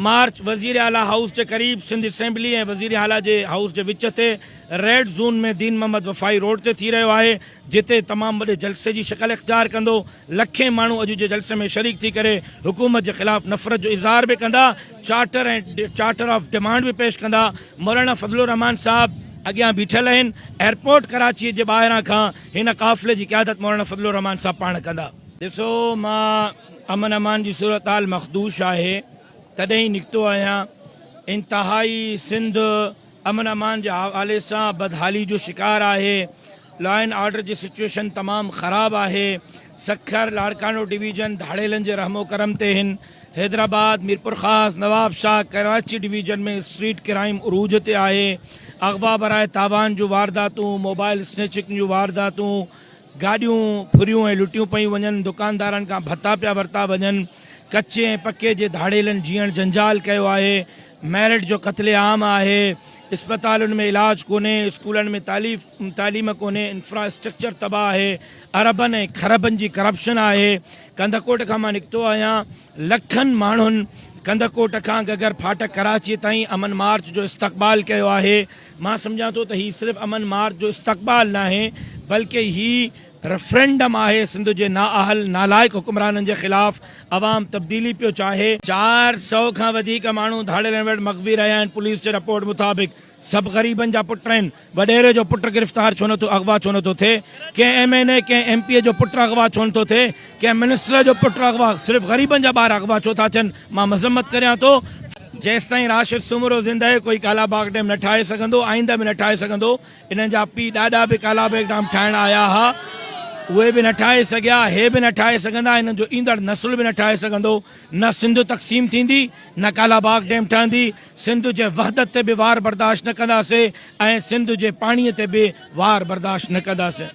March وزير اعليٰ house جي قريب سنڌ اسيمبلي ۽ وزير اعليٰ جي هائوس جي وچ تي ريڊ زون ۾ دين محمد وفائي روڊ تي ٿي رهيو آهي جتي تمام وڏي جلسي جي شڪل اختيار ڪندو. لکين ماڻهو اڄ جي جلسي ۾ شريڪ ٿي ڪري حڪومت جي خلاف نفرت جو اظهار به ڪندا، چارٽر ۽ چارٽر آف ڊمانڊ به پيش ڪندا. مولانا فضل الرحمان صاحب اڳيان بيٺل آهن. ايئرپورٽ ڪراچي جي ٻاهران کان هن قافلي جي قيادت مولانا فضل الرحمان صاحب پاڻ ڪندا. ڏسو مان امن امان جي صورتحال مخدوش آهي تڏهن ئي نڪتو آهيان. انتهائي سنڌ امن امان جي حوالي سان بدحالي جو شڪار آهي. لا اينڊ آرڊر جي سچوئيشن تمام خراب آهي. سکر، لاڙڪاڻو ڊويزن ڌاڙيلن جي رحم و ڪرم تي هن. Hyderabad, Mirpurkhas, Nawabshah, Karachi division ۾ street crime عروج تي آهي. اغوا براء تاوان جون وارداتون، موبائل اسنيچنگ جون وارداتون، گاڏيون ڦريون ۽ لٽيون پيون وڃن، دڪاندارن کان ڀتا پيا ورتا وڃن، ڪچي ۽ پڪي جي ڌاڙيلن جيئڻ جنجال ڪيو آهي، ميرٽ جو قتل عام آهي، اسپتالن ۾ علاج ڪونهي، اسڪولن ۾ تعليم ڪونهي، انفراسٽرڪچر تباهه آهي، اربن ۽ کربن جي ڪرپشن آهي، ڪنڌڪوٽ کان مان نڪتو آهيان، لکن ماڻهن ڪنڌڪوٽ کان گگر ڦاٽڪ ڪراچي تائين امن مارچ جو استقبال ڪيو آهي، مان سمجهان ٿو ته هي صرف امن مارچ جو استقبال ناهي بلڪه هي ريفرنڊم آهي سنڌ جي نااهل نالائق حڪمرانن جي خلاف عوام تبديلي پيو چاهي. 400 کان وڌيڪ ماڻهو ڌاڙيلن وٽ مغوي رهيا آهن پوليس جي رپورٽ مطابق سڀ غريبن جا پٽ آهن وڏيري جو پٽ گرفتار ڇو نٿو اغوا ڇو نٿو ٿئي ڪنهن ايم اين اي ڪنهن ايم پي اي جو پٽ اغوا ڇو نٿو ٿئي ڪنهن منسٽر جو پٽ اغوا صرف غريبن جا ٻار اغوا ڇو ٿا ٿين مان مذمت ڪريان ٿو. جيستائين راشد سومرو زنده آهي ڪوئي ڪالا باغ ڊيم نه ٺاهي سگهندو آئنده به نه ٺاهي سگهندو انهن جا پيء ڏاڏا به ڪالا باغ ڊيم ٺاهڻ آيا ها اهي به نه ٺاهي سگهيا هي به نه ٺاهي سگهندا انهن جو ايندڙ نسل به نه ٺاهي سگهندو نه سنڌ تقسيم ٿيندي نه ڪالا باغ ڊيم ٺهندي سنڌ جي وحدت تي به وار برداشت نه ڪنداسي ۽ سنڌ جي پاڻي تي به وار برداشت نه ڪنداسين.